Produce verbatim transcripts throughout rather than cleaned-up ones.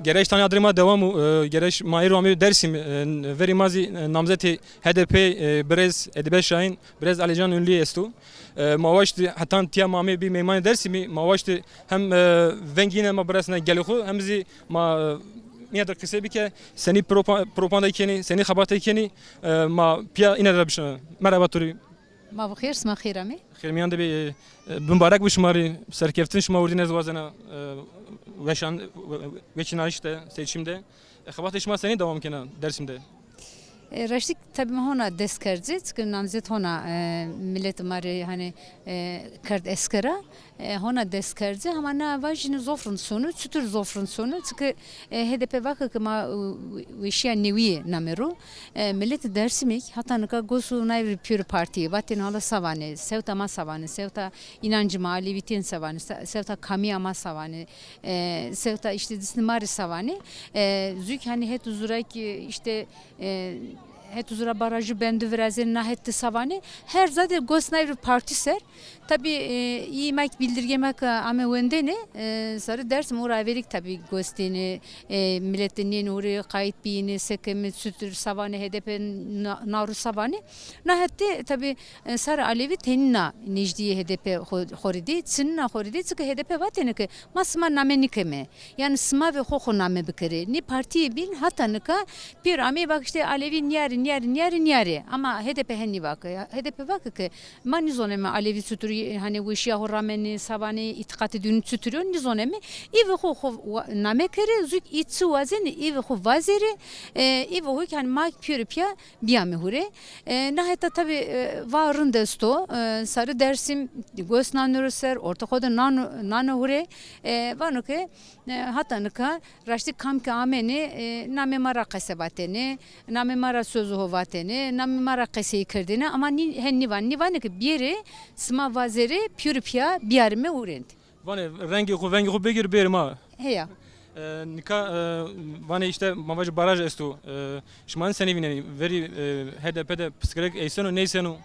Gerek tanya dirê ma dewam û, e, gerek ma êro amê Dersim, e, verî ma zî, e, namzetê H D P, e, birêz Edîbe Şahin, birêz Alîcan Ünlü esto. E, ma waştî hetan tiya ma amê bî meymanê Dersimî, ma waştî hem, e, vengîne ma biresne gelê xo, hem zî ma, e, nîya de qise bike, senî propa-, propaganda kenî, senî xebate kenî, e, ma pîya îne de bişime. Merhaba to rê. Ma bi xêr, sima xêr amê. Xêr mîyan de bê, e, e, bimbarek bi şima rê, serkeftin şima wirdî ez wazena, e, weşan-, we-, weçînayiş de, seçim de. E, xebatê şima senî dewam kena Dersim de? E, raştî tabî ma hona dest kerd ci, çike namzet hona, e, milet ma rê, hani, e, kerd eskera. E, hona dest kerd ci, hama na vajîne zof rind sono, çitur zof rind sono, çike, e, H D P vake ke ma, e, weşîya newîye name ro. E, miletê Dersimî hata nika gos û nayvî pêro partîye, vatêne hala sa vanê, sewta ma sa vanê, sewta înancê ma, alevîtîyên sa vanê, se-, sewta kamîya ma sa vanê, e, sewta îşte disnê ma rê sa vanê. E, zûk hani het û zura kî îşte, e, het û zura barajî bendû virazêne, na het de sa vanê. Her ca de gos nayvî partî ser. Tabî, e, î ma kî bîldirgê ma ke ame wendêne, e, sarê Dersim ora averî kî tabî gos dêne, e, milet de nêne ora qayît bîyêne, seke mi çitur sa vanê H D P na-, na ro sa vanê. Na het de tabî, e, sarê alevî tenîna nêjdîyê H D P xo-, xo rê dê, çinîna xo rê dê, çike H D P vatêne ke ma sima name nîkeme. Yanî sima ve xo xo name bikerê. Nê partîyê bîn hata nika pêro amê vake îşte alevî nîyarê, nîyarê, nîyarê, nîyarê. Ama H D P hen nîvake. H D P vake ke ma nîzoneme alevî çitur, hani weşîya xo ramenê, sa vanê, îtîqatê dînî çitur o, nîzoneme. Î ve xo xo wa-, name kerê, zûk î çi wazêne, î ve xo vazêrê, e, î ve xo kî hani ma pêro pîya bîyame hurê. E, na heta tabî, e, va rind esto, e, sarê Dersim gos nano ro ser, ortê xo de nano, nano hurê. E, vano ke, e, hata nika raştî kam ke amêne, e, namê ma ra qese vatêne, namê ma ra sozê ho vatêne, namê ma ra qesey kerdêne, ama nî-, hen nîvan-, nîvanê ke bêrê, sima vazêrê, pêro pîya bîyarîme urênd. Vanê rengê xo, vengê xo bigir bêrê ma. Heya. E, nika, e, vanê îşte ma vajî baraj esto. E, şima senî vînenî? Verî, e, H D P de pirsgirêk eyseno, nêeyseno?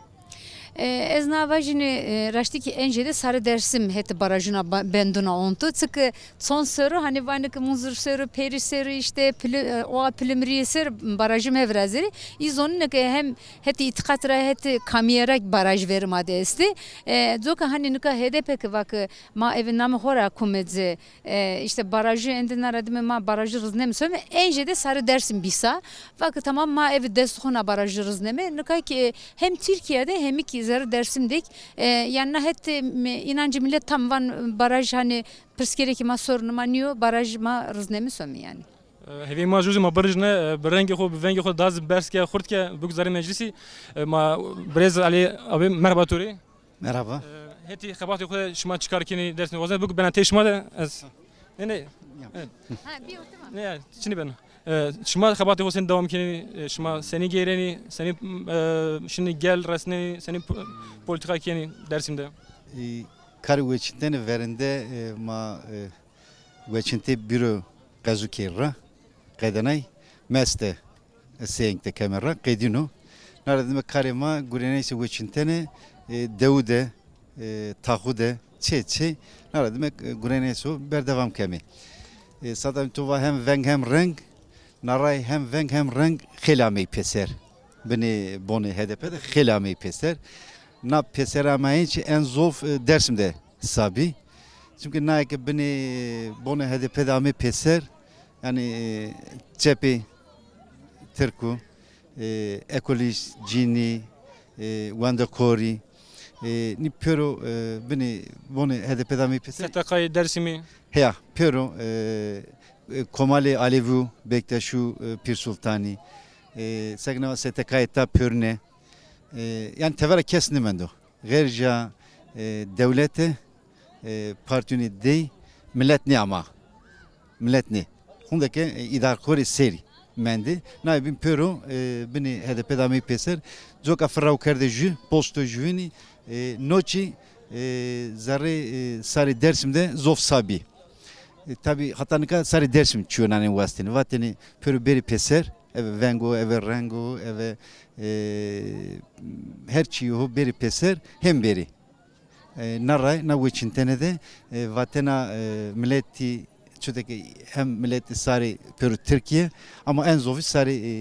E, ez na vajîne, e, raştî kî en jêde sarê Dersim hetê barajûna ba-, bendûna onto. Çike çond ser o, hani vanê ke Munzur ser o, Pêrî ser o, îşte Pili-, e, owa Pilimrîye ser barajî mevirazêrê. Î zonêne ke hem hetê îtîqat ra, hetê kamîye ra kî baraj verê ma de estê. E, coka hani nika H D P ke vake ma eve namê xo ra kume ci, e, îşte barajî ende na ra dime ma barajî rizneme some, en jêde sarê Dersim bî sa. Vake tamam ma eve destê xo na barajî rizneme. Nika kî, e, hem Tirkîya de hem kî zerrê Dersim de kî, e, yanî na het, e, înancê milet tam van baraj hani pirsgêrêkê ma, sorunê ma nîyo, baraj ma rizneme some yanî. E, hêvîyê ma ju zî ma birijne, e, bi rengê xo, bi vengê xo daha zî berz ke, xurt ke, biguzarê meclisî. E, ma birêz Alî abi, merhaba to rê. Merhaba. E, hetê xebatê xo de şima çi kar kenî, Dersimî wazena, bigû benateyê şima de ez. Nê, nê. Ya. Evet. Ha, bir ortam. Nê, ya, çinî beno. E, şima xebatê xo senî dewam kenî, e, şima senî geyrenî, senî, e, şinî gel resnenî, senî po-, polîtîka kenî Dersim de? E, karê weçîntene verinde, e, ma, e, weçîntê bîro qezûkê ra qedenay, Meste, e, sêyeng de keme ra qedîno. Na ra dime karê ma gureneyse weçîntene, e, dewu de, e, taxu de, çê çê, na ra dime, e, gureneyse o berdewam keme. E, sadem to va hem veng hem reng, na ray hem veng hem reng xêlî amey pêser. Binê bonê H D P de xêlî amey pêser. Na pêser amayîn çî en zof, e, Dersim de sa bî. Çimkî naye ke binê bonê H D P de amê pêser, yanî, e, çepê tirku, e, ekolîst, cînî, e, wendekorî, e, nî pêro, e, binê bonê H D P de amê pêser. S T K'yê Dersimî. Heya, pêro, e, e, komalê Alevî, Bektaşî, e, Pîr Sultanî, e, sekna S T K'yê ta pêrune. E, yanî tevera kes nêmendo. Xêrca, e, dewlete, e, partîyonê dey, milet nê ama. Milet nê. Honde ke, e, îdarekorê serî mendê. Naye bîn pêro, e, binê H D P de amey pêser. Coka firaw kerde jû, posto jûvînî, e, no çî, e, zerrê, e, sarê Dersim de zof sa bî. E, tabî hata nika sarê Dersim çîyo nanên wastêne. Vatêne pêro bêrê pêser, eve veng o, eve reng o, eve, e, her çîyê ho bêrê pêser, hên bêrê. E, na ray, na weçîntene de, e, vatena, e, miletî Çutekî hem miletî sarê pêro Tirkîye ama en zofî sarê, e,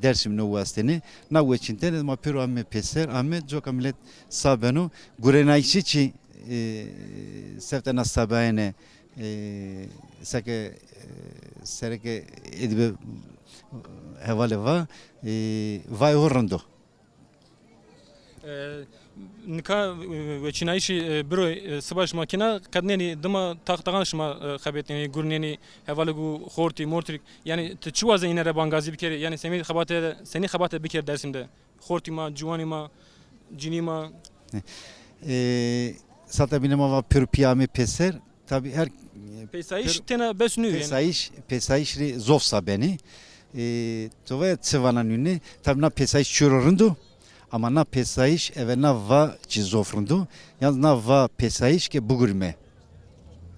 Dêrsim no wastêne. Na weçîntene ma pêro ame pêser, ame coka milet sa beno. Gurenayîşî çî, e, sefte na sabayene, e, seke, e, sereke êdî be hevalê va, e, vayê ho rind o. E, nika, e, weçînayîşî, e, biro, e, siba şima kena, qednenî dima tax-taxan şima, e, xebetnenî, gurnenî, hevalêk û xortî, mortîk. Yanî ti çi wazenî îne ra bangazî bikerî? Yanî semî xebate, senî xebate bikerî Dêrsim de? Xortî ma, ciwanî ma, cinî ma? E, sata bîne ma va pêro pîya amê pêser. Tabî her, e, Pêsayîş pêro-, tena bes nîyo yanî. Pêsayîş, pêsayîş rê zof sa benî. E, to va çi vana nûne, tabî na pêsayîş çîyo rind o, ama na pêsayîş eve na va çî zof rind o. Yalnız na va pêsayîş ke bigurîme,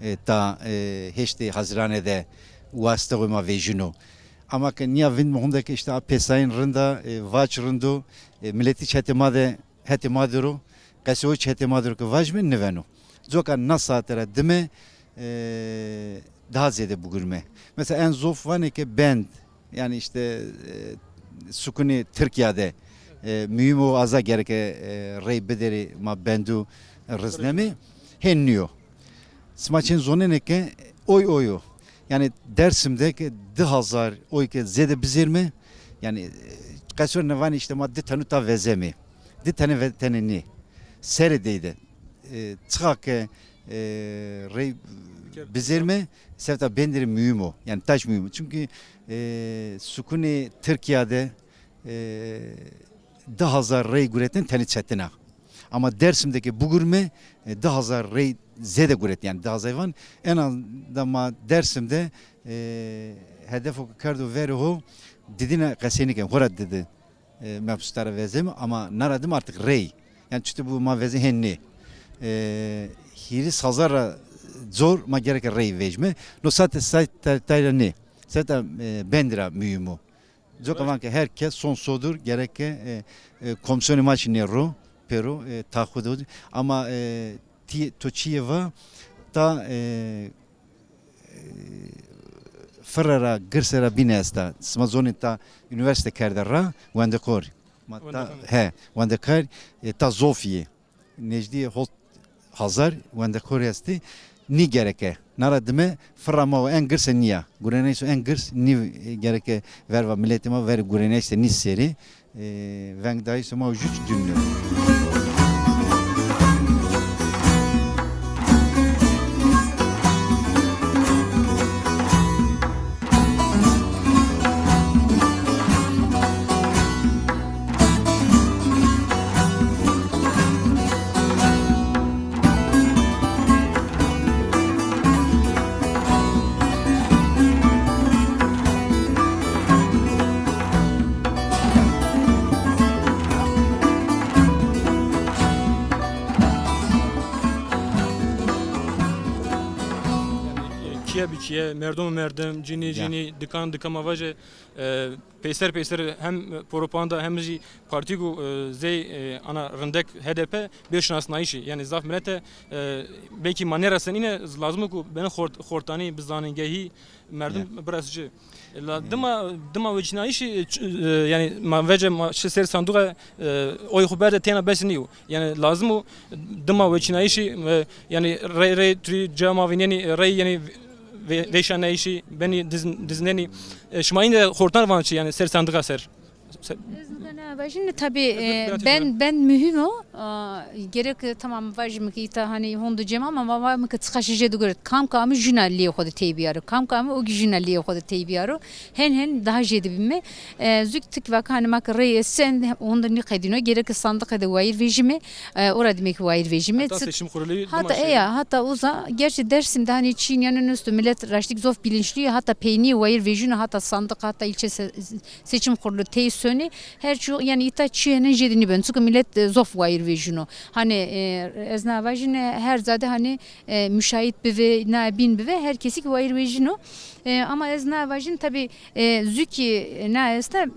e, ta, e, heştê Hezîrane de waste xo ma vejîno. Ama ke nîya vindîme honde ke îşte a pêsayîn rind a, e, vaç rind o, e, miletî çî hetê ma de, hetê ma der o, qesê ho çî hetê ma der o ke vajîme, nêveno. Coka na saete ra dime, e, daha zêde bigurîme. Mesela en zof vanê ke bend, yanî îşte, e, sukunê Tirkîya de, e, muhîm o, aza gereke, e, rey biderî ma bendu riznemî, hên nîyo. Sima çend zonenê ke oy oy o. Yanî Dêrsim de ke di hazar oy ke zêde bizêrme, yanî, e, qesor ne vanê îşte ma di tenu ta vezemê. Di tene ve-, tene nê. Serê dey de. E, çiqa ke, e, rey bizêrme, sefta benderî muhîm o. Yanî taş muhîm o. Çunkî, e, sukunê Tirkîya de, e, di hazar rey guretên tenê çetin a. Ama Dêrsim de ke bigurîme, e, di hazar rey zêde guret, yanî di hazar van, en azından ma Dêrsim de, e, hedefo ke kerdo verê ho, didîne qesey nêken, xora didi, e, mebsuta ra vezeme, ama na ra dime artık rey. Yanî çuti bu ma vezê hên nê. E, hîris hazar ra cor ma gereke rey vejme. No sate say-, tay-, tayra nê. Sete, e, bendî ra muhîm o. Coka van ke her kes son sodur gereke, e, e, komsiyonê ma çî nê ro, pêro, e, taxu de. Ama, e, ti, to çîyê va, ta, e, e, firre ra, girse ra bîne esta. Sima zonê ta unîversîte kerde ra, wendekor. Ma ta, wendekar, he, wendekar, e, ta zofî yê. Nejdîyê hot hazar wendekorî estî, nî gereke. Na ra dime firra ma o en girse nîya. Gurenayîşo en girs nî gereke verva miletê ma verê gurenayîş de nî serî. E, vengdayîşê ma o jû çî dûn nîyo. Yanî, e, kîye bi kîye, merdim bi merdim, cinî bi cinî, dikan bi dikan, ma vaje, e, peyser peyser hem propaganda hem jî partîk û, e, zey, e, ana rindek H D P bê şinasnayîşî. Yanî zaf milete, e, belkî ma nêresên îne, lazim o ku beno xort-, xortanî, bi zanîngehî merdim biresî ci. La dima, dima weçînayîşî, e, ç-, e, yanî ma vece ma şi ser sanduxe, e, oy xwu berde têna bes nîyo. Yanî lazim o dima weçînayîşî, e, yanî rey rey tu ca ma vînenî, e, rey yanî ve-, veyşanayîşî benî diz-, diznenî. E, şima îne xortan van çi yanî ser sandiqa ser? Se- Ez nika na vajîne tabî, e, ben, ben muhîm o. A, gerek tamam vajîme ke îta hanî honde cem ama ma vame ke çiqa şî jêde guret. Kam ke ame jûna lîyê xo de tey bîyaro. Kam ke ame o kî jûna lîyê xo de tey bîyaro. Hen hen daha jêde bîme. E, zû kî ti kî vake hanî ma ke rey estî, honde nîqedîno. Gereke sandiqe de wayîr vejîme. E, ora dîme kî wayîr vejîme. Heta seçim kurulu. Hata eya, hata uza. Gerçi Dêrsim de hanî çî nîyanên esto. Milet raştî zaf bilinçlî yo. Hata peynîye wayîr vejîno. Hata sandiq, hata îlçe se-, seçim kurulu tey sonê. Her çî, yanî îta çîyêne jêde nîbeno. Çunke milet, e, zaf wayîr vejîno. Hanî, e, ez na vajîne her ca de hanî, e, muşahît bivê, na bîn bivê, her kesî kî wayîr vejîno. E, ama ez na vajîne tabî, e, zû kî na esta, m,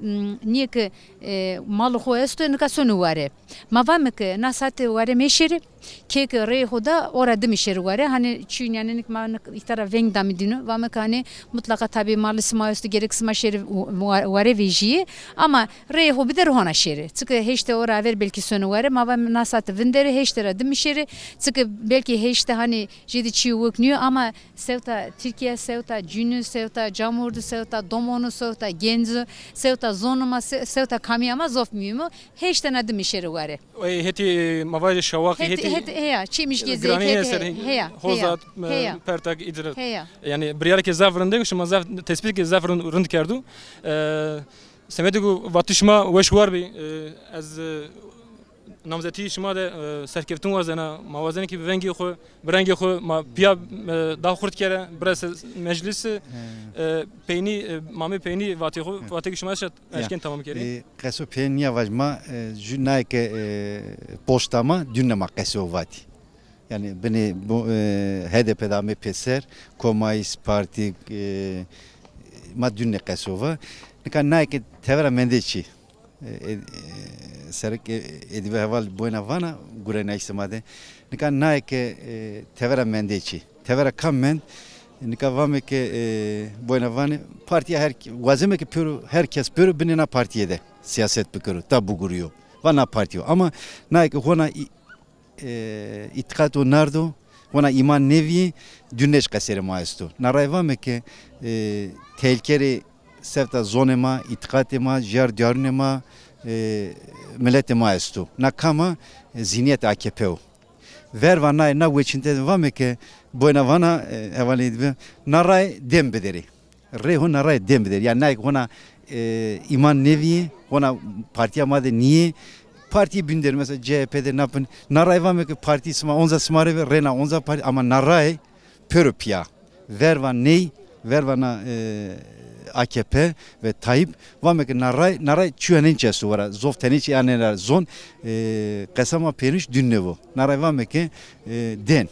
nîyê ke, e, malê xo esto, nika sono ware. Ma vame ke na saete ware meşêrê. Kê ke reyê xo da, o ra dimi şêri ware. Hani çîyûn, yanî nik ma nik îta ra veng damî dîno. Vame ke hani mutlaqa tabî malê sima esto, gerek sima şêri wa-, ware vejîyê. Ama reyê xo biderê hona şêri. Çike heşte o ra aver belkî sono ware. Ma va na sate vinderê, heşte ra dimi şêri. Çike belkî heşte hani jêde çîyo wek nîyo ama sewta Tirkîya, sewta cûnû, sewta camûrdû, sewta domonu, sewta gencû, sewta zonê ma, se-, sewta kamîya ma zof muhîm o. Heşte na dimi şêri ware. Ey, hetî, e, ma vajê Şawaqî, hetî, hetî, hetî, heya, Çîmişgezî, giranî hetî, ser, heya, heya, Hozat, e, heya. Pertak, Îdîr. Heya. Yanî biryarêkê zaf rind ê, şima zaf tespîtkê zaf rind, rind kerdo. E, semedê ku vatişê şima weş war bî, e, ez, e, namzetî şima de, e, serkeftin wazena, ma wazenê ki bi vengê xo, bi rengê xo ma pîya, e, da xurt kere, birese meclîs, e, peynî, e, ma amê peynî vatê xo, vatê ki şima eşken tamam kerî. E, qeso pê nîya vaj ma, e, jû naye ke, e, poşta ma, dûne ma qeso vatî. Yanî binê bo-, e, H D P de amê pêser, Komayîs, Partî, e, ma dûne qeso va. Nika naye ke tevera mendê çî. E, e, e, serek, e, Edîbe Heval boyna vana gurenayîşê ma de. Nika naye ke, e, tevera mendê çî. Tevera kam mend? Nika vame ke, e, boyna vanê partîya her, wazeme ke pêro, her kes pêro binê na partîye de sîyaset bikero, ta bigurîyo. Va na partî yo. Ama naye ke hona î-, e, îtîqat o nardo, hona îman nêvîyê, dûneş qeserê ma esto. Na ray vame ke, e, tehlîkerê sewta zonê ma, îtîqatê ma, jîyar dîyarûnê ma, e, miletê ma esto. Na kam a? E, zînîyet A K P o. Verva naye, na weçînte de vame ke boyna vana, e, hevalê Edîbe, na ray dem biderê. Rê ho na ray dem biderê. Yanî naye ke hona, e, îman nêvîyê, hona partîya ma de nîyê. Partîyê bîn der, mesela C H P de napin. Na ray vame ke partî sima onca sima rê ve, rê na onca partî, ama na ray pêro pîya. Verva ney, verva na, e, A K P ve Tayyîp, vame ke na ray, na ray çîyo nênçe esto wera, zof tenê çî yanê ra zon, e, qesa ma pêrînc dûne vo. Na ray vame ke, e, den.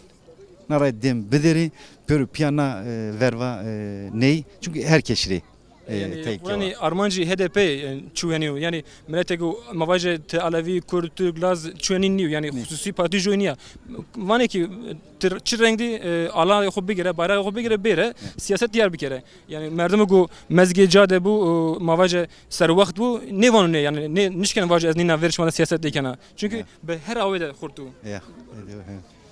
Na ray dem biderê, pêro pîya na, e, verva, e, ney. Çunkî her kes rê, e, yanî, teyke wa. Yanî armancî H D P, e, çuwenî yo. Yanî miletê ku ma vajê ti Elewî, Kurd, Tirk, Laz çuwenî nîyo. Yanî xusûsî partî joy nîya. Vanê ki, e, ti çi reng dî, e, alayê xo bigire, bayrayê xo bigire, bêre, sîyaset dîyar bikere. Yanî merdimê ku mezgê ca de bû, e, ma vaje serwext bû, nêvano nê, yanî nê, nişkeno vaje ez nîna ver şima de sîyaset nêkena. Çunkî bi her awê de xurt o.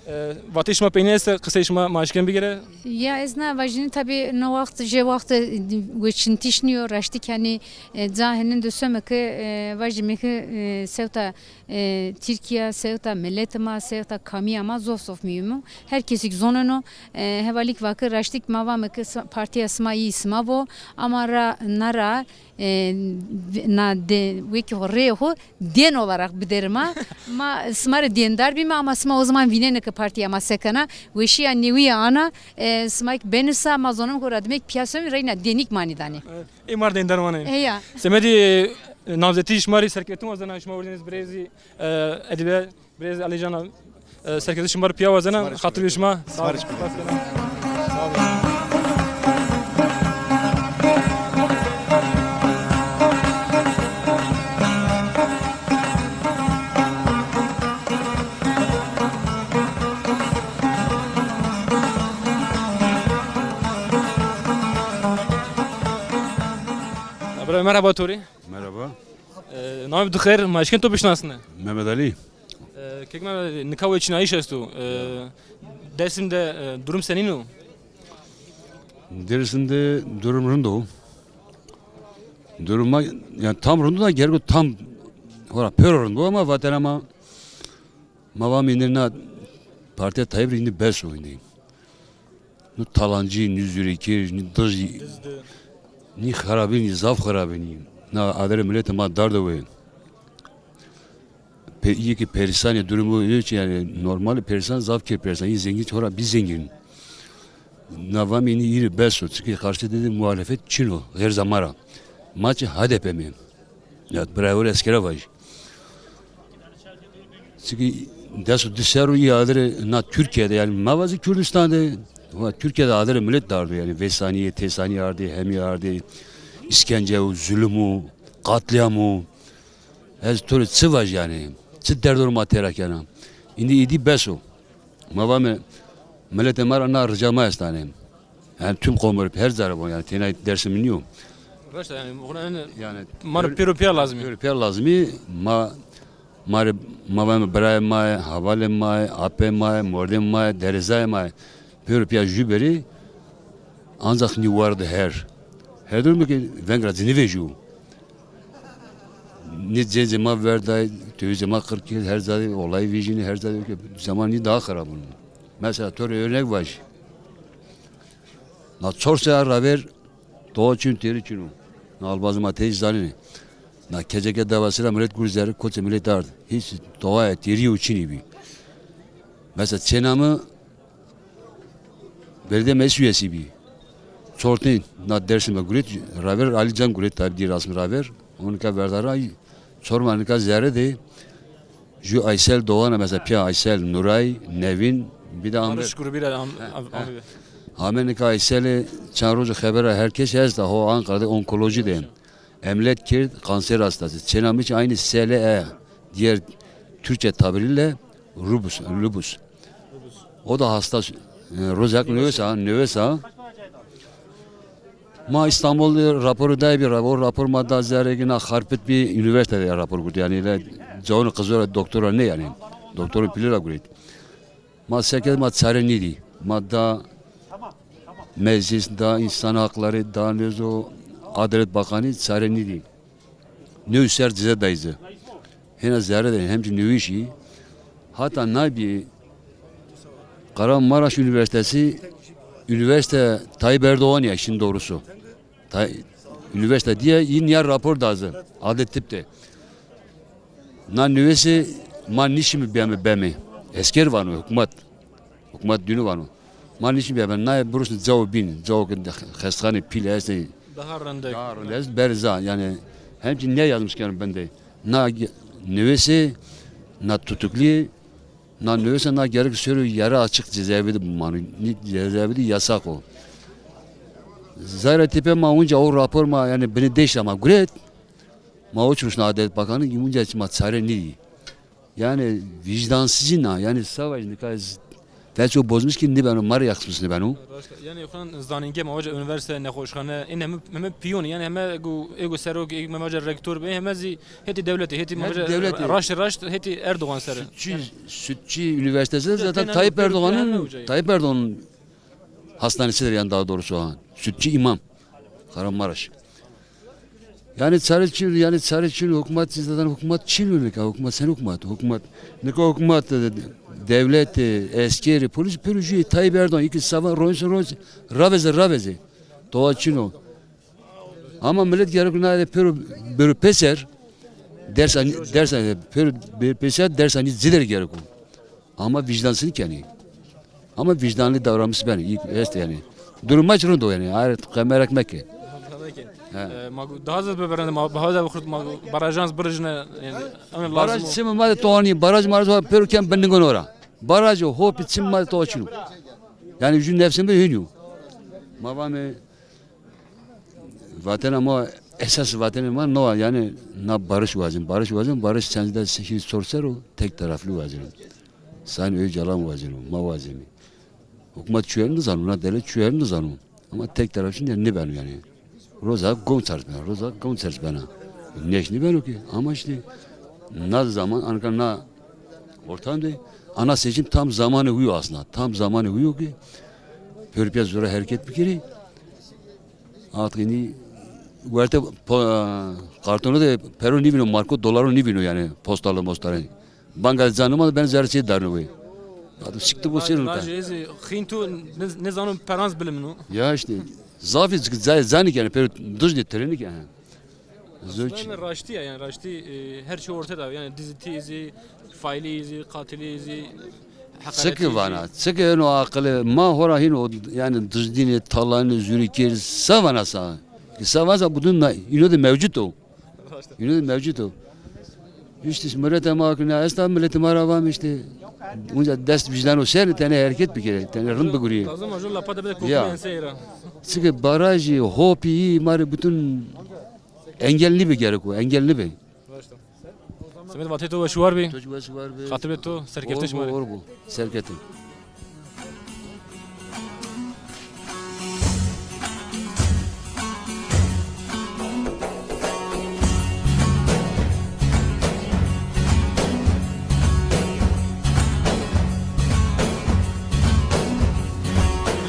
E, vatê şima peynî esta, qiseyê şima ma eşken bigere. Ya ez na vajînî, tabî no waxt jê waxt, e, weçîntîş nîyo, raştî ke yanî, e, ca hinin de some ke, e, vajîme ke, e, sewta e, Tirkîya, sewta miletê ma, sewta kamîya ma zof zof muhîm o. Her kesî kî zoneno, e, hevalî kî va ke raştî kî ma vame ke s-, partîya sima î sima vo, ama ra, na ra, e, na de, wekî xo, reyê xo dên olarak biderê ma. Ma sima rê dêndar bîme, ama sima o zaman vînenê ke partîya ma se kena. Weşîya newîye ana, e, sima kî benê sa, ma zoneme ke o ra dime kî pîya some, reyna dênî kî manî danê. Ê mar dêndar manê. Heya. Semedê, e, namzetî şima rê serkeftin wazena, şima werdênê birêzî, e, Edîbe, birêzî Elîcan a, e, serkeftin şima rê pîya wazena, xatirê şima. Sağ olun. Bira, merhaba to rê. Merhaba. E, namê bi xêr, ma eşkên to bişinasnê? Mehmet Ali. E, kek Mehmet Ali, nika weçînayîş esto. E, Dêrsim de, e, durum senîn o? Dêrsim de durum rind o. Duruma, yanî tam rind o da gerek o tam, hora pêro rind o ama vatena ma, ma vamê îndî na partîya Tayyîp rê îndî bes o îndî. Nî talancî, nî zûrîkêr, nî dij, nî xirabî, nî zaf xirabî nî. Na aderê miletê ma dardo we. Pe-, îyê ke perîsan ê, durumê ê çi yanî normal ê, perîsan, zaf kê perîsan. Î zengîn, hora bî zengîn. Na vamê nî îrî bes o. Çike karşî de de muhalefet çin o. Xêrza ma ra. Ma çi H D P me. Ya bira ewro eskera vajî. Çike des û di serr o î adirê na Tirkîya de yanî ma vazî Kurdistan de. Wa Tirkîya de adirê milet dardo yanî vêsanîye, têsanîye ardê, hemîye ardê, îşkence û zulum û qatlîam û Ez to rê çi vaj yanî? Çi derdor ma têra kena? Îndî îdî bes o. Ma vame miletê ma ra na rica ma estanê. Yanî tüm qomir her zerre bo, yanî têna Dêrsim nîyo. Raşt e, yanî, yanî ma rê pêro pîya lazimî. Pêro pîya lazimî, ma, ma rê, ma vame birayê ma yê, hevalê ma yê, apê ma yê, mordemê ma yê, derezayê ma yê. Pêro pîya jû berî ancax nî wardi her. Her durum ki veng ra ci nîvejîyo. Nî cêncê ma verday, tewizê ma qir kerd, her zadî olay vîjînî, her zadî ki zaman nî daha xirab bûn. Mesela to rê örnek vajî. Na çor serra raver doğa çin, têrî çin o. Na albazê ma tey zanenê. Na keceke dawasî ra milet gurî zerre, koçê milet ard. Hîç doğa têrî û çinî bî. Mesela çêna mi Belediye meclis üyesi bî. Çortîn na Dêrsim de guret, raver Alî Can guret, tabi dî rasmi raver. O nika verdara, çor ma nika zerre de. Jû Aysel Doğan'a mesela, pîya Aysel, Nuray, Nevin, bir de Ahmet. Barış grubuyla am, am, am, Ahmet nika Aysel'e çend roje xebera herkes esta, ho Ankara'da onkoloji de. Emlet kerd, kanser hastası. Çêna mi çi aynı S L E, diğer Türkçe tabiriyle lupus, lupus. O da hasta, e, rozak newes a, newes a. Ma İstanbul de raporu day bir, o rapor ma da zerre ki na Harput bir üniversitede rapor kurdu. Yani öyle caunê qizora doktora ne yani. Doktorun pili ra guret. Ma seke ma çare nîdî. Ma da meclis, da insan hakları, da nezo Adalet Bakanı çare nîdî. New ser cize dayze. Hena zerre de hem ki newişî. Hatta nabi Kahramanmaraş Üniversitesi, üniversite Tayyip Erdoğan ya işin doğrusu. Ta, üniversite diye yine ya rapor dazı. Adet tipte. Na nüvesi ma nişimi beme beme. Esker vano, hükümet. Hükümet dünü vano. Ma nişimi beme. Na burası cao bin. Cao ki xestxane pil este. Daha rende. Daha rende est. Berza. Yani hem ki ne yazmış ki bende. Na ge- nüvesi, na tutuklu, na nüvesi na gerek sürü yarı açık cezaevi de bulmanı. Ni- Cezaevi de yasak o. Zayra tepe ma onca o rapor ma yani beni deş ama guret. Ma o çuruşna Adalet Bakanı ki onca ma çare nî. Yani vicdansızına yani savaş nika feço bozmuş ki nibeno mar yaksmış nibeno. Raşt, yani xan zanînge ma vaca üniversite, nexweşxane, in heme, heme piyoni, yani heme gu, ego serok, ego ma vaca rektor be, heme zî hetî dewleti, hetî ma vaca raşt raşt, hetî Erdoğan sere. Sütçü, Sütçü Üniversitesi zaten Tayyip Erdoğan'ın, Tayyip Erdoğan'ın hastanesidir yani daha doğrusu ha. Sütçü imam. Kahramanmaraş. Yani çare çin, yani çare çin, hükümet zaten hükümet çin nika, hükümet sen hükümet, hükümet. Nika hükümet, e, devlet, e, eskeri, polis, pürü jü Tayyip Erdoğan, iki sabah, ronse, ronse, raveze, raveze. Doğa çin o. Ama millet gerek na de pürü, pürü peser, dersen, dersen, pürü peser, dersen, zider gerek o. Ama vicdansızlık yani. Ama vicdanlı davranmış ben. İyi, este yani. Duruma çi rind o yani. Ayrı merak meke. He. E, ma gu-, daha zî biberende, ma daha zî xurt ma gu-, barajans birijne, yani, en lazım. Baraj o. Çim ma de toğani, baraj maraj var, peruken bindingon ora. Baraj o, hopi çim ma de toğaçino. Yani, jü nefsim bir hünyo. Ma vame Vatena ma, esas vatenê ma no, yani na barış wazin, barış wazin, barış çend de sekiz sor ser o, tek taraflı wazin. Sayın Öcalan wazin o, ma wazin. Hükümet çüyer nizano, na devlet çüyer nizano. Ama tek taraflı ne, ne ben yani. Roza gom çarç bena, roza gom çarç bena. Neş ne ben o ki, ama işte na zaman, anka na ortam de, ana seçim tam zamanı huyu aslında, tam zamanı huyu ki, pörpya zora hareket fikiri, Artık indi werte po-, kartonu de pero nîvîno, marko, dolaro nîvîno yani, postalı mostali. Banka canıma ben zerre şey darno ve. Adı çıktı bu senin. Raje ezi xîntu ne, ne zano perans bilimno. Ya işte, zafî zani yani, pero düz de treni yani. Aslında raştî ya, yani raştî, e, her şey ortada. Yani diziti izi, faili izi, katili izi, hekareti izi. Çiki vana, çiki eno aqili ma hora hino, yani dizdînê, talanê, zurîkêr, sa vana sa. Ki sa vana sa, budun na, ino de mevcut o. Ino de mevcut o. İşte miletê ma ki na esta, miletê ma ra vam işte. Unca dest vicdan o ser, tene hareket bikere, tene rind bigurî. Lazım o, lapa da bir de kokulu enseyra. Çiki barajî, hopî, ma rê bütün Engel nîbi gerek o, engel nîbi. Semed, vatê to weş û war bî. To jî weş û war bî. Xatirê to, serkefte şima rê. Hol bû, hol bû. Serketin.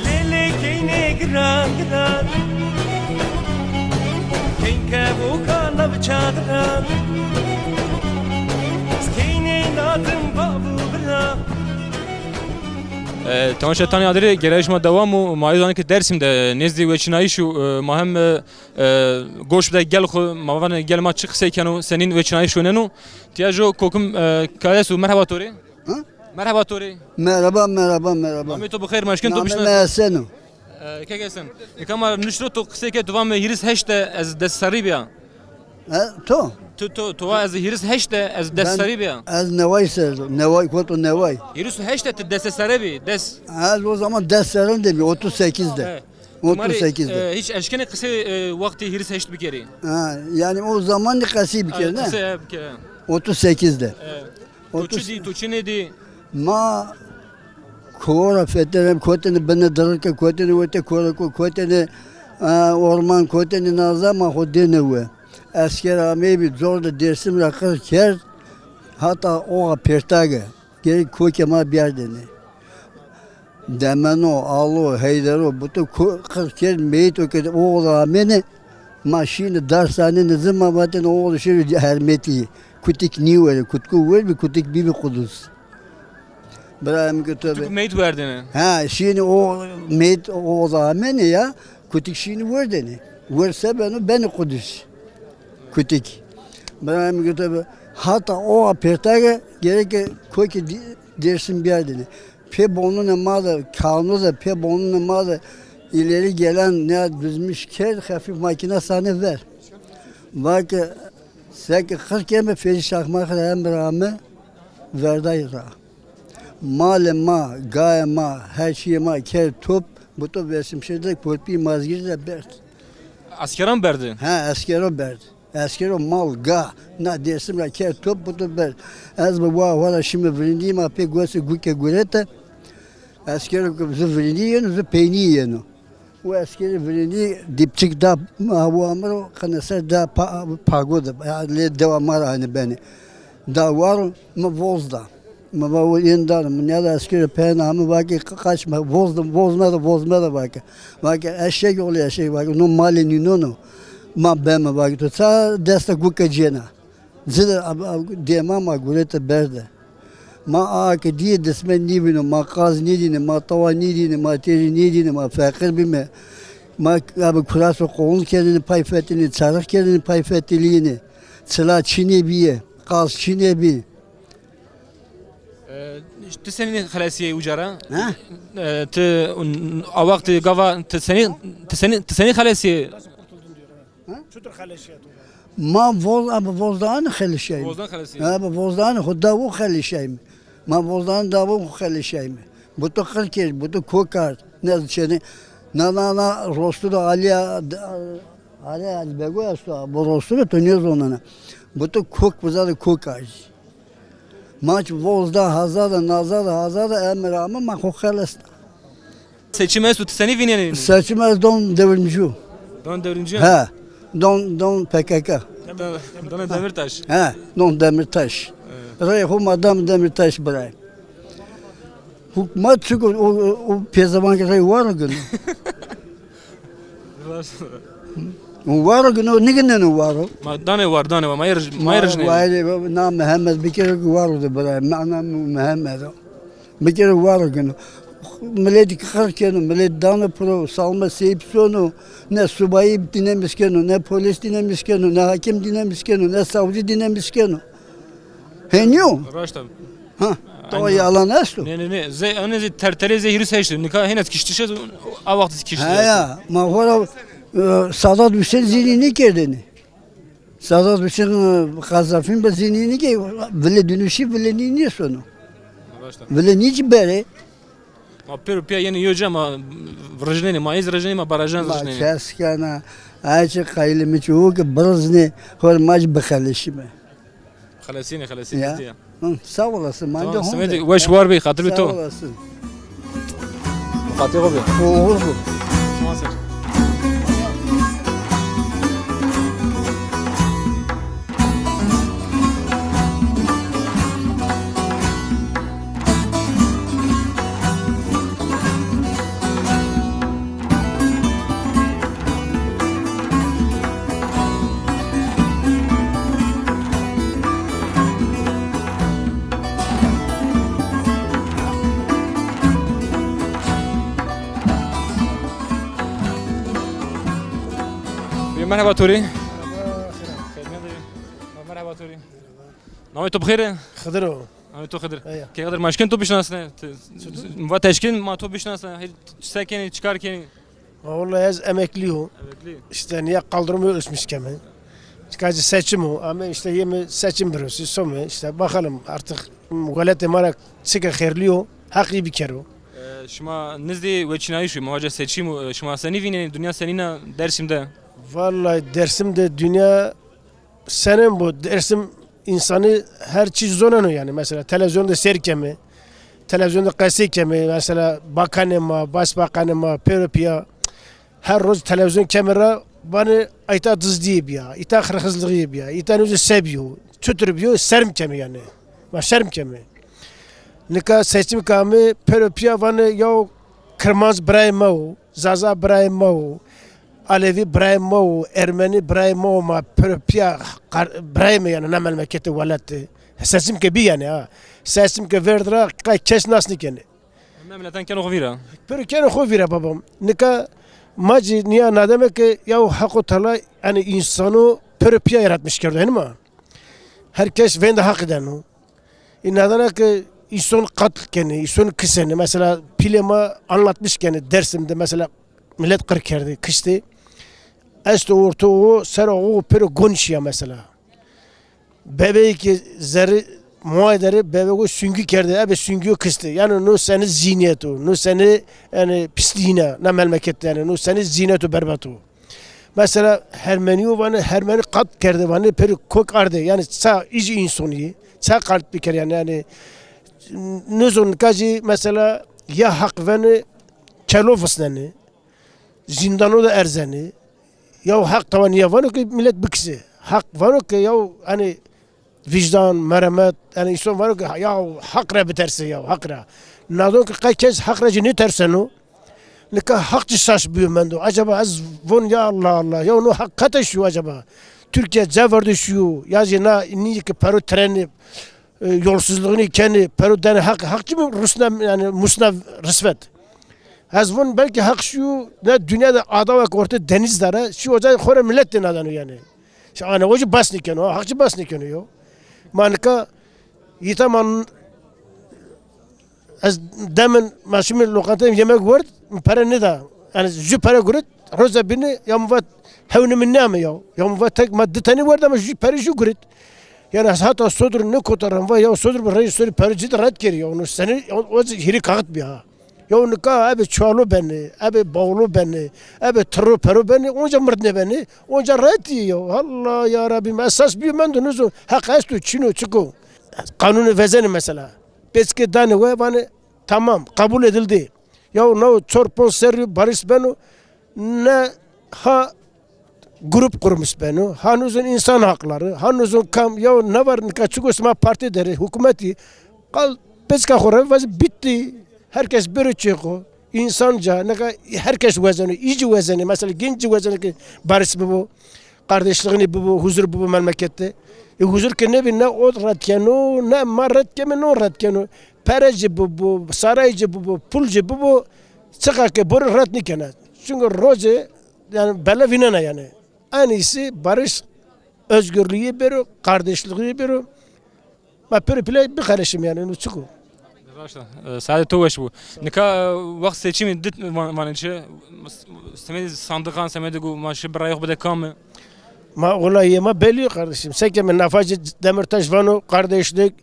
Lêlê keynê giran giran, keyn keboka nav çadiran, keynê nadim babû bira. E, temaşetanê adirê, gêrayîş ma dewam o. Ma yê zanê ke Dêrsim de nêzdî weçînayîş o, e, ma hem, e, e, goş bide gel xwu, ma vanê gel ma çi qisey keno, senîn weçînayîş weneno. Tîya jo kokim, e, kayes o, merheba to rê. Ha? Merheba to rê. Merhaba, merhaba, merhaba. Namê to bi xeyr, ma eşkên to bişnas. Namê mi Esen o. E, kek Esen. Nika ma nişto to qisey ke, to va mi hîris heşt de ez des serrî bîya. E, to? To, to, to va ez hîris heşt de ez des serrî bîya. Ez neway ser, neway, koto neway. Hîris heşt de ti des serre bî, des. Ez o zaman des serrî de bî, otuz sekiz de. He. Otuz sekiz de. E, hîç eşkenê qisey, e, wextê hîris heşt bikerî? Ha, yanî o zaman de qesî bikerî, ne? Qisey, he, bikerî. Otuz sekiz de. E. To çi dî, to çi nêdî? Ma koro fetelem, kotêne binê dirike, kotêne wetê koreko, kotêne, e, orman, kotêne naza, ma xo dêne we. Esker ameybî, cor de Dêrsim ra qir kerd, hata oxa Pêrtage. Gerek kokê ma biyardêne. Demeno, Alo, Heydero, buto ko-, qir kerd, meyîto ke oxo de amêne, ma şîne dar sanêne zî, ma vatêne oxo de şêro Hermetî. Kutik nîwerê, kutku werbî, kutik bîbî quduz. Birayê mi ke to be. Kutik meyît werdêne. Ha, şîne o meyît oxo de amêne ya, kutik şîne werdêne. Wer se beno, benê quduz. Kutik. Birayê mi ke to be, hata oxa Pêrtage gereke kokê Dê-, Dêrsim biyardêne. Pê bonunê ma de, kano de, pê bonunê ma de ileri gelen ne düzmüş kerd, hafif makine sane ver. Va ke seke qir keme, Feyzî Çakmak ra emir ame, verday ra. Malê ma, gayê ma, her çîyê ma kerd top, buto Vêsimşehir de, Korpî Mazgîrî de berd. Eskeran berdî? He, eskero berd. Eskero mal, ga, na Dêrsim ra kerd top, buto berd. Ez bi wa xo ra şîme virindî, ma pê gosê guke gurete. Eskero ke zu virindî yeno, zu peynî yeno. O eskero virindî dîpçik da, ma wa mi ro, qine ser da pa-, pago de, ya lê dewa ma ra hanî benê. Da waro, mi voz da. Mi va o yên dano, mi nîyada eskero peyên ame, va ke qa-, qaç me, voz de, voz mede, voz mede va ke. Va ke eşek oğlu eşek, va ke no malê nînon o, ma beme, va ke to ça desta guke cêna. Ci de ab-, ab-, dêma ma gurete berde. Ma a ke dîye disme nîvîno, ma qaz nîdîne, ma tawa nîdîne, ma têrî nîdîne, ma feqîr bîme. Ma abi kuraso qolun kerdêne pay fetelîne, çarix kerdêne pay fetelîne. Çila çinê bîye, qaz çinê bî. E, ti senî xelesîyey uca ra? Ha? E, ti, a wextî gava ti senî, ti senî, ti senî xelesîyey? Ha? Çutur xeleşîya to? Ma voz, abi vozdanê xeleşîyayme. Vozdan xeleşîyayme. Abi vozdanê xo dawo xeleşîyayme. Ma vozdanê dawo xo xeleşîyayme. Buto qir kerd, buto kok ard. Ne çênê, na, na, na, rostur Alîya, Alîya Alî Bego esto, bu rostur to nêzonena. Buto kok, biza de kok ard. Ma çi vozda, hazada, nazada, hazada, emir ame, ma xo xelesna. Seçim esto, ti senî vînenî? Seçim ez don devrimci. Don devrimci? He. Don, don P K K. Don, don Demirtaş. He, don Demirtaş. Evet. Rey xo ma dam Demirtaş biray. Hukmat çik o, o, o pêzevank rey waro gino. Waro gino, nigîneno waro. Ma danê war, danê war, ma yê rij-, ma yê rijnenê. Wayê, na Mehmet bikero ki waro de biray. Ma na Mehmet o. Bikero waro gino. Miletî qir keno, milet dano piro, salme seyîp sono, ne subayî dîne miskeno, ne polîs dîne miskeno, ne hakim dîne miskeno, ne savcı dîne miskeno. Henî yo? Raşt a. Ha, to yalan esto? Nê, nê, nê. Zey, ene zey tertelê zey hîris heşt. Nika hêna kiştiş ez, a wext kiştiş ez. Heya, ma xora, e, Sadat Hüseyin zînî nêkerdêne. Sadat Hüseyin, e, Qazafîn bi zînî nêkê, vile dünüşî vile nî nêsono. Raşt a. Vile nî ci berê. Ma pêro pîya yenê yo ca ma rijnenê, ma îz rijnenê, ma barajan rijnenê. Ma kes kena, ay çi qayîlê mi çi o ki biriznê, xor ma ci bixeleşîme. Xelesînî, xelesînî. Ya. Nizdî ya. Hı, sağ olasın. Tamam, bence Honda'yı. Weş war bî, xatir bî to. Sağ olasın. Xatir bî. Oğuz bu. Merhaba Tori. Merhaba, selam. Merhaba Tori. Namê to bi xêr e? Xidir o. Namê to Xidir. Eya. Kê Xidir, ma eşkên to bişinasne? Ti-, va ti eşkên ma to bişinasne. Hê, se kenî, çi kar kenî? Ha, vallahi ez emeklî yo. Emeklî. İşte niye kaldırımı ölçmüş keme. Çıkacı seçim o. Ama işte yeme seçim bürosu, some. İşte bakalım artık welatê ma ra çike xêrlî yo. Heqî bikero. E, şima nizdî weçînayîş o, ma vace seçim o. E, şima senî vînenî, dinya senîn a Dersim de? Vallahi Dersim de dinya Senem bu, Dersim insanı her çî zoneno yani. Mesela televîzyon de seyr keme, televîzyon de qesey keme, mesela bakanê ma, başbakanê ma, pêro pîya, her roz televîzyon keme ra vanê, îta dizdîye bîya, îta hırhızlığîye bîya, îta nêzon se bîyo, çutir bîyo, şerm keme yani. Ma şerm keme. Nika seçim ke ame, pêro pîya vanê, yaw Kirmanc birayê ma o, Zaza birayê ma o, Alevî birayê ma o, Ermenî birayê ma o, ma pêro pîya qar-, birayê ma yanî, na memleketî welatî. Seçim ke bî yanî ha. Seçim ke vêrd ra qey kes nas nêkenê. Heme miletan keno xo vîra. Pêro keno xo vîra babam. Nika ma cî nîya na deme ke yaw Heqo Teala yanî însano pêro pîya yaratmış kerdo, henî ma. Her kes vênde Heqî deno. Înadana ke îson qatl kenê, îson kisenê. Mesela pîlê ma anlatmış kenê, Dersim de mesela milet qir kerdê, kiştê. Esto orto o, sera o pêro gon şîya mesela. Bebeyê ke zerrî moay der ê, bebego süngü kerdê, ebe süngüyo kiştê. Yanî no senî zînîyet o, no senî yanî pislîyîn a, na memleket de yanî, no senî zînîyet û berbat o. Mesela Hermenîyo vanê, Hermenî qat kerdê vanê, pêro kok ardê. Yanî ça îjî însonî yê, ça qat bikerê yanî, yanî nêzon nika jî mesela ya Heq venê kelo visnenê, zîndano de erzenê, ya Heq tawa nîya vano ke milet bikisê. Heq vano ke ya, hanî, vîjdan, meremet, yanî îson vano ke ya Heq ra bitersê ya, Heq ra. Nadon ke qey kes Heq ra jî nêterseno, nika Heq jî şaş bîyo mendo. Acaba ez von ya Allah Allah, ya no Heq kete şîyo acaba? Türkiye ceverde şîyo, ya jî na nîyê ke pero trenê, e, yolsuzluğunî kenê, pero denê Heq, Heq çi mi rusna, yanî musna rişvet? Ez von belkî Heq şîyo, ne dinya de adawa ke ortê deniz der a, şîyo oca xo rê milet de nadeno yanî. Şi ane o jî bas nêkeno, Heq jî bas nêkeno yo. Ma nika îta ma, ez demin ma şîme lokantayê yemek werd, mi pere nêda. Yanî jü pere guret, roza bîne ya mi vat hewnê mi nêame ya. Ya mi vat tek ma di tenî werd ama jü pere jü guret. Yanî ez hata sodir nêkotaran va ya sodir bi rey sodir pere cî de red kerî ya. Onu senî o, o hîrê kaxit bî ha. Yew nika ebe çuwalo benê, ebe bawlo benê, ebe tiro pero benê, onca mird nêbenê, onca rahat yê yew. Allah ya Rabbî, mi esas bîyo mendo nêzon, Heq esto, çin o, çik o. Qanûnê vezenê mesela. Pêçike danê we, vanê tamam, kabul edildi. Yew no çor ponc serrî barış beno, ne ha grup kurmuş beno. Ha nêzon însan hakları, ha nêzon kam, ya ne var nika çik o sima partî der ê, hukûmetî, qal pêçika xo ra vajî bitti. Herkes bêro çê xo. Însan ca, nika herkes wezeno, î ci wezenê, mesela genç ci wezenê ke barış bibo, kardeşliğini bibo, huzur bibo memlekette. E, huzur ke nêbi, ne o red keno, ne ma red keme, ne o red keno. Pere ci bibo, saray ci bibo, pul ci bibo, çiqa ke borê red nêkena. Çünkü rocê yanî bele vînena yanî. En iyisi barış, özgürlüğü bêro, kardeşliği bêro. Ma pêro pîle bixeleşim yanî, no çik o. Raşt a. E, saetê to weş bo. Nika, e, wext seçimî dit van-, vanê çi? Semedê sandiqan, semedê ku ma şi birayê xo bide kami? Ma olayê ma belli yo kardeşim. Seke mi nafa ci Demirtaş vano, kardeşlik,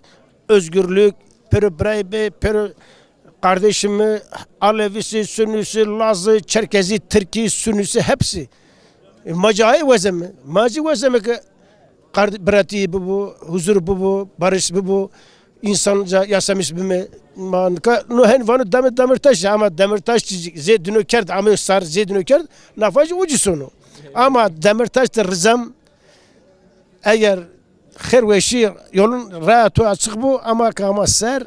özgürlük, pêro birayê bê, pêro kardeşimi, Alevisi, Sunnisi, Lazı, Çerkezi, Tirki, Sunnisi hepsi. E, ma ci aye wezeme. Ma ci wezeme ke qard-, biratî bibo, huzur bibo, barış bibo, însan ca yaşamış bime. Ma nika no hen vano Demir-, Demirtaş, ama Demirtaş zê dino kerd, ameyo sar, zê dino kerd, nafa jî o cî sono. Ama Demirtaş de rizem, eger xêr weşî yolun raya to açık bu, ama ke ama ser,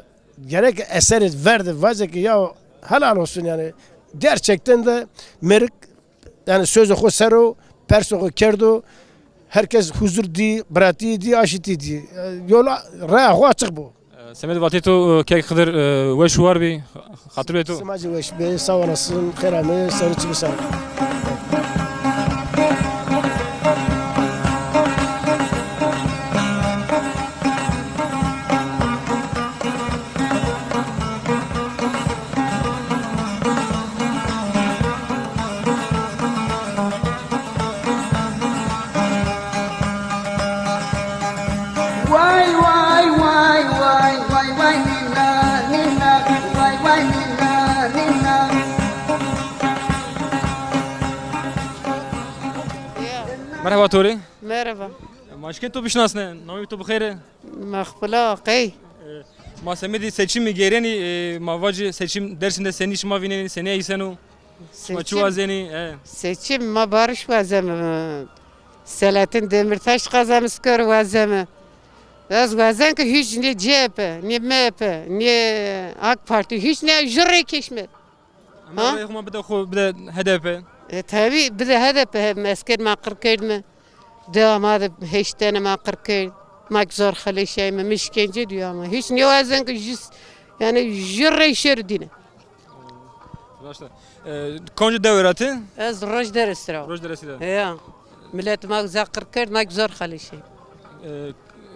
gerek eserê ver de vaze ki ya helal olsun yani. Gerçekten de merik, yani sözü xo ser o, persê xo kerdo, herkes huzur dî, biratî dî, aşitî dî. E, yola, raya xo açık bu. E, semedê vatê to, e, kek Xidir, e, weş û war bî, xatir bê to. Sima jî weş bê, sağ olasın, xêr amê, ser çi bi ser. Way, way, way, way, way, way, nîna, nîna, way, way, nîna, nîna. Merheba to rê. Merheba. Ma şikên to bişinasne, namê to bi xêr e? Mexbula qey. E, ma semedê seçimî gêrenî, e, ma vacî seçim Dêrsim de senî şima vînenî, senî eyseno? Şima çi wazenî? E. Seçim ma barış wazeme. Selahattin Demirtaş qazanmış kar wazeme. Ez wazen ki hiç ne C H P, ne M H P, ne AK Parti, hiç ne jü rey keşmet. Ama rayê xo ma bide xo, bide H D P. E, tabi, bide H D P, hem esker ma qir kerd mi. Dewa ma de heşt tene ma qir kerd. Ma ki zor xeleşay mi, mi şikence diyor ama. Hiç ne wazen ki jüs, yani jü rey şer dine. Raşt e. E, koncu dewe ra ti? Ez Rojderes ra. Rojderesî de. Ya. Millet ma za qir kerd, ma ki zor xeleşay. E,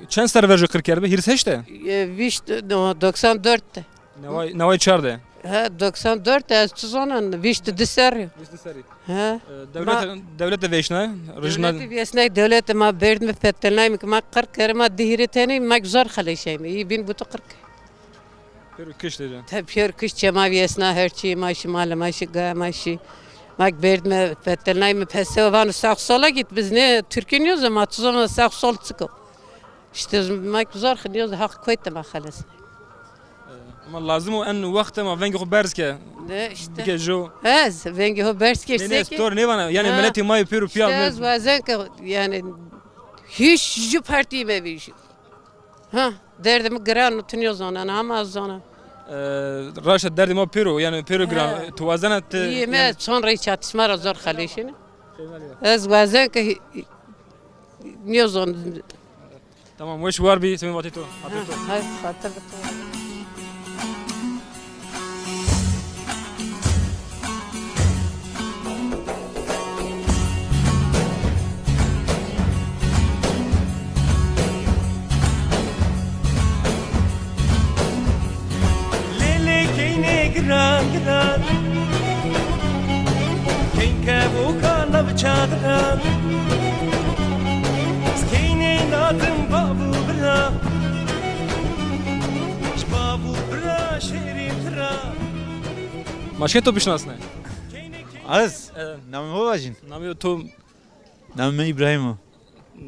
çend ser verco qir kerdi? Hîris heşt de? E, vîşt, no, doksan dört de. Neway, neway çar de. He, doksan dört ez tu zonan, vîşt di serrî. Vîşt di serrî. He. E, dewlet, ma dewlet de vêşna, rejna. Dewleti vêsnay, dewleti ma berdmi fetelnay mi ki ma qir keri ma dihîrê tenî ma zor xeleşay mi. Î bin butu qir ke. Pêro kişt de. Te pêro kişt çê ma vêsna her çî ma şî, malê ma şî, gaya ma şî. Ma berdmi fetelnay mi pese vano sağ sola git. Biz ne Türkiye niyoruz ama tu zonan sağ sol çik o. İşte ma zor xi-, niyoz haq koyt de ma xeles. Ama lazim o en wext ma vengê xo berz ke. De işte. Bike jo. Ez vengê xo berz ke. Ne, ne, stor nêvana. Yani ha, miletê ma yê pêro piya. İşte ez wazen ke yani hiç ju partî mevîjî. Ha, derdê mi giran o, tu nêzonan, ama ez zonan. E, raşt e, derdê ma pêro, yani pêro giran. He. Tu wazena ti, yê me yani çon rey çatışma ra zor xeleşîne. Ez wazen ke hi-, nêzon. Tamam, weş war bî, semê vatê to. Xatir to. Ha, hay, xatir to. Lê lê keynê giran giran. Keyn keboka nav çadiran. Keynê nadim babû bira. Ji babû bira şêrî tira. Ma şikên to bişinasne? Ez? Evet. Namê xo vajîn. Namê to? Namê mi Îbrahîm o.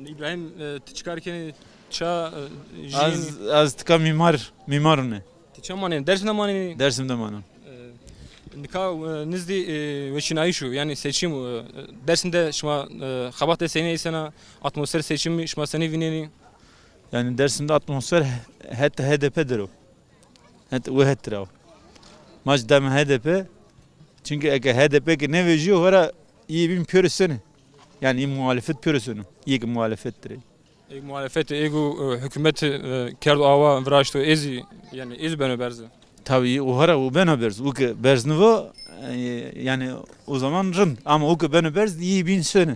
Îbrahîm, e, ti çi kar kenî? Ça, e, jîyênî? Ez, ez tika mîmar, mîmar une. Ti ça manenî? Dersim de manenî? Dersim de manon. E, nika, e, nizdî, e, weçînayîş o, yanî seçim o. E, Dersim de şima, e, xebatê senî eysena, atmosfer seçimî şima senî vînenî? Yani Dersim de atmosfer he-, het H D P der o. Het, o het ra o. Ma jî dame H D P. Çünkü eke H D P ki nêvejîyo, hora yê bîn pêro senî. Yani yê muhalefet pêro senî. Yê ki muhalefet der ê. Ê muhalefet, ê ku, e, hukûmet, e, kerdo awa viraşto, ê zî, yani ê zî beno berze. Tabii, o hera o beno berz. O ki berz nivo, e, yani o zaman rind. Ama o ki beno berz, yê bîn sone.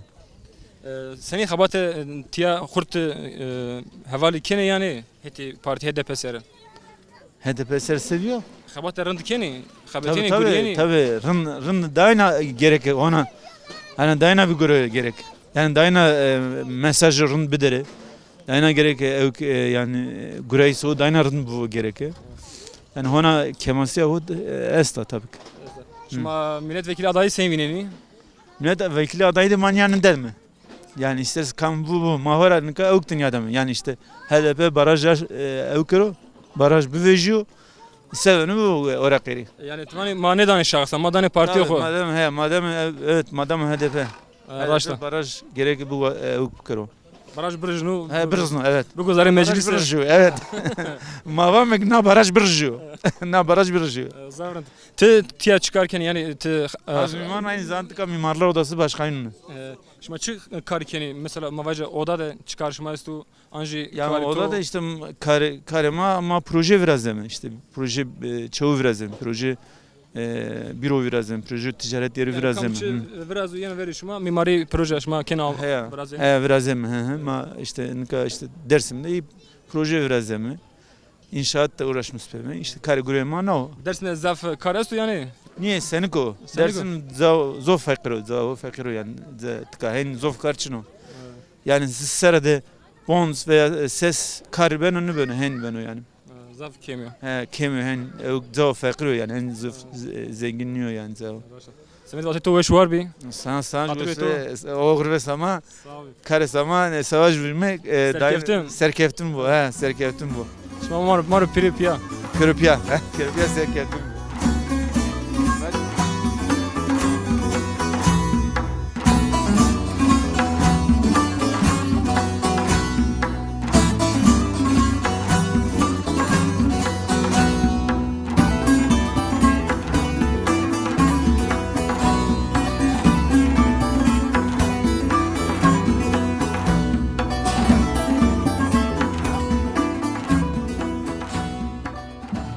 E, senî xebate, e, tiya xurt, e, hevalî kenê yanî hetê partî H D P sere? H D P ser seviyor. Xebate rind kenî, xebetênî, gurîyenî. Tabii, tabii, rind, rind dayna gereke ona. Hani dayna bir göre gerek. Yani dayna, e, mesajı rind bidere. Dayna gereke ew, e, yani, e, gureyso dayna rind bu gereke. Yani hona kemasiya hud, e, esta tabii ki. Şima milletvekili adayı sen vînenî? Milletvekili adayı de man yani der mi? Yani isterse kam bu bu, ma hora nika ewk dinya deme. Yani işte H D P baraj yaş-, e, ewk kero, baraj bivejîyo, sevenu bu ora qêrî. Yani ti vanî ma nêdanê şahsen, ma danê partîyê xo. Madem, he, madem, e, evet, madem H D P. E, raşt a. H D P baraj gerek bu, e, ewk bikero. Baraj birijno. He, birijno, evet. Biguzarê meclîsî. Baraj birijno, evet. Ma vame ke na baraj birijno. Na baraj birijno. E, zaf rind. Ti tiya çi kar kenî? Yani ti, e, ez mîman, aynı zamanda Mimarlar Odası Başkanı. E, şima çi kar kenî? Mesela ma vace oda de çi kar şima esto? An jî... Yani oda de işte karê, karê ma, ma proje virazeme. İşte proje, e, çewu virazeme. Proje, e, bîro virazeme. Proje ticaret yeri virazeme. Kam çi virazo yeno verê şima, mîmarî proje şima kena virazeme. He, virazeme, he, he. Ma işte nika işte Dersim'de iyi proje virazeme. İnşaat da uğraşmış peme. İşte karê gurê ma na o. Dersim'de zaf kar esto yani? Niye, senik o? Dersim za-, zof feqîr o, za-, o feqîr o yani. Za-, tika hen zof kar çin o. Yani sere de ponc veya, e, ses kar beno, nibeno, hen beno yani. Ha, zaf kêm o. He, kêm o, hen, e, zaf feqîr o yani, hen zaf, e, zengin nîyo yani, zaf. Semedê vatê to weş war bî. Sana, sana, oxir ve sama. Sağ ol. Karê sama, e, savaş vermek, e, serkeftin. Serkeftin bu, he, serkeftin bu. Şima ma ro, ma ro pêro piya. Pêro piya, he, pêro piya serkeftin bu.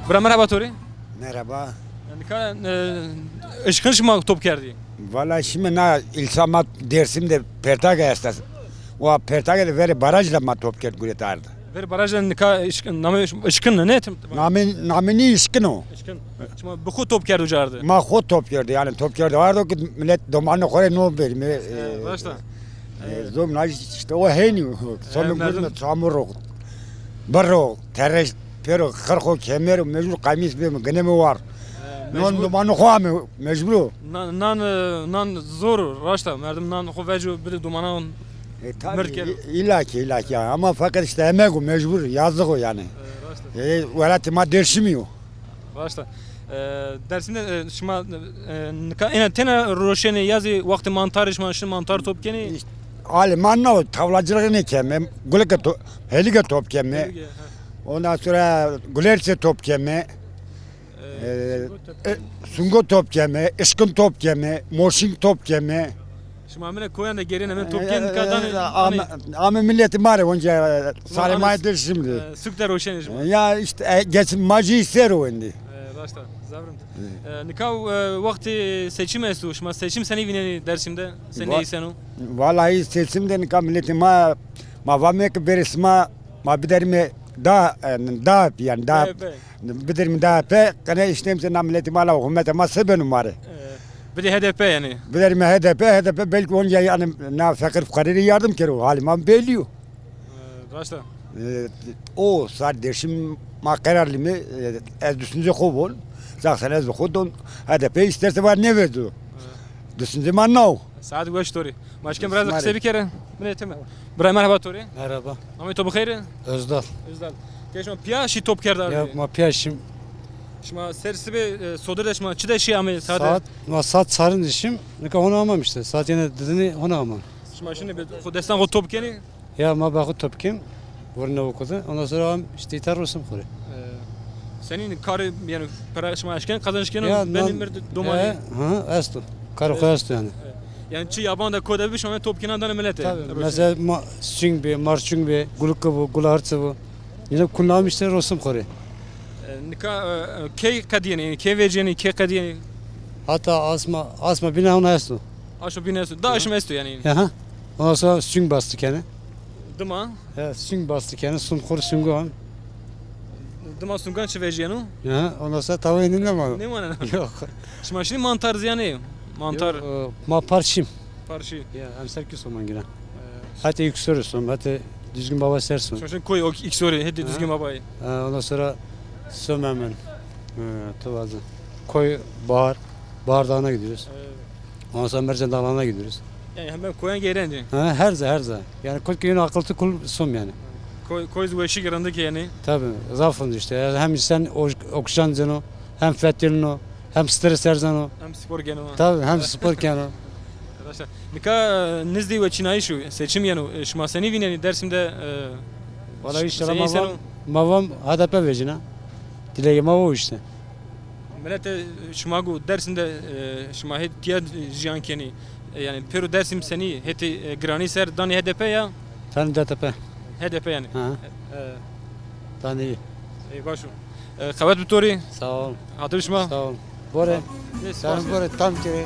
Bira, merheba to rê. Merheba. Nika, e, işkin şima top kerdî? Valla şimdi na ilsa ma Dersim de Pertage esta. O Pertage de verê baraj de ma top kerd guret ard. Verê baraj de nika işkin, name işkin ne, ne tim? Name, name nî işkin o. İşkin. Şima bi xo top kerd uca ard? Ma xo top kerd, yani top kerd ardo ki millet domanı xore no verme. E, e, raşt a. E, zom na işte o heni. Sonun gurme çamur o. Birro, tereş, pêro, xirxo, kemero, mecbur qamîs bême, gineme war. E, non mecbur. Dumanê xo ame, mecbur o. Nan, nan, e, nan zor o, raşt a. Merdim nan xo veco bide dumanan. E, tabii, mird kero. İlla ki, illa ki. Ama fakat işte emek o, mecbur, yazık o yani. E, raşt a. E, welatê ma Dersimî yo. Raşt a. E, Dersim'de, e, şima, e, nika ena tena roşenê ya zî wextê mantarê şima şin mantar top kenî? İşte, alê ma no, tavlacılık ne keme, gulike to-, helike top keme. Helike, he. Ondan sonra gulerse top keme. E, e, sungo top keme, ışkın top keme, moşing top keme. Şima amine koyan de gêrêne, amine top kenî, nika danê, e, ame, ame milletê ma rê onca, e, sarê ma de şimdi. E, suk de roşenê şima. Ya işte, e, geçim ma jî ser o endî. E, raşt a, zaf rind. E, nika, e, wextê seçim esto, şima seçim senî vînenî Dersim'de? Senî neyîseno? Vallahi seçim de nika milletê ma, ma vame ki berê sima, ma biderîme da, e, da, yani da. Biderîme D H P, qene îşte na miletî ma la, hukûmetê ma se beno ma rê? E, bidê H D P yanî. Biderîme H D P, H D P belkî onca yanî na feqîr fuqarî rê yardim kero, halî ma bellî yo. E, raşt a. E, o sar Dersim ma qerar lîme, e, ez düşüncê xo von, zaten ez bi xo don, H D P îsterse var nêvezo. E. Düşüncê ma na o. Saet weş to rê. Ma eşkên biraz qisey bikerê. Binê teme. Bira, merheba to rê. Merheba. Namê to bi xeyr? Özdal. Özdal. Ke şima pîya şî top kerd ardî? Ya, ma pîya şîm. Şima ser sibê, e, sodir de şima çi de şî amê saete? Saat, ma saat çarin de şîm. Nika hona amam îşte. Saat yene didinî hona amam. Şima şinê bi xo destan xo top kenî? Ya, ma bi xo top kêm. Vurine o kude. Ondan sonra am işte îta rosim xo rê. E, senîn karê, yanî pere şima eşken, qazanç keno, ya, benî mird domanî. E, ha, esto. Karê xo esto yanî. E, yanî çi yaban de ko de bi şima top kena danê miletî. Tabii. Mesela ma, süng bi, marçung bi, guluk bu, gularçı bu. Yine kunam işte rosim xo rê. E, nika, e, e, key qedîyenî, yanî key vecîyenî, key qedîyenî? Hatta asma, asma bîne hona esto. Aşo bîne esto. Da aşim esto yanî. Aha. Ondan sonra süng bastı kene. Dima? He, süng bastı kene, sun xo rê sungan. Dima sungan çi vecîyeno? Ya, ondan sonra tava indi ne var? Ne var? Yok. Şima şinî mantar zî yanî? Mantar. Yok, e, ma par şîm. Par şî. Ya, em ser ki soman gina. E. Hete Yüksoru som, hete Düzgün Baba ser som. Şima şinî koy o Yüksoru, hete Düzgün Babayî. Ha, ondan sonra som hemen. Ha, Tovazı. Koy Bahar, Bahar Dağı'na gidiyoruz. Evet. Ondan sonra Mercan Dağları'na gidiyoruz. Yanî heme koyan geyrencî. Ha, her ze, her ze. Yanî kul ki yeno aqil tu kul som yanî. Koy, koy zî weşî girindi ki yanî. Tabii, zaf rind işte. Yani hem sen o-, oksijen zeno, hem fetelino, hem stres erzeno. Hem spor geno. Tabii, hem spor geno. Arkadaşlar, nika, e, nizdî weçînayîş û seçim yeno. E, şima senî vînenî Dersim'de, e, Valla ş-, inşallah senî ma seno? Vam, ma vam H D P vecîna. Dilege ma o işte. Miletê şima ku Dersim'de, e, şima hê tiya jiyan kenî, e, yanî pêro Dersim senî hetê, e, giranî ser danî H D P ya? Tanî D T P. H D P yanî. Ha. E, Tanî. E, baş o. E, qewet bi to rê. Sağ ol. Hatır şima. Sağ ol. Bore. Sen bore tam kere.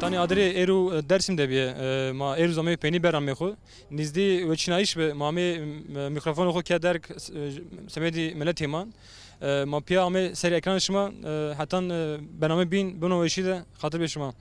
Tanî adirê êro, e, Dersim de bîye. E, ma êro zî amê peynî beramê xwu. Nizdî weçînayîş bi, ma amê, e, mîkrofonê xwu ke derg, e, semedî miletê ma. E, ma pîya amê serê ekranê şima, e, hetan, e, bername bîn, bino weşî de, xatir bê şima.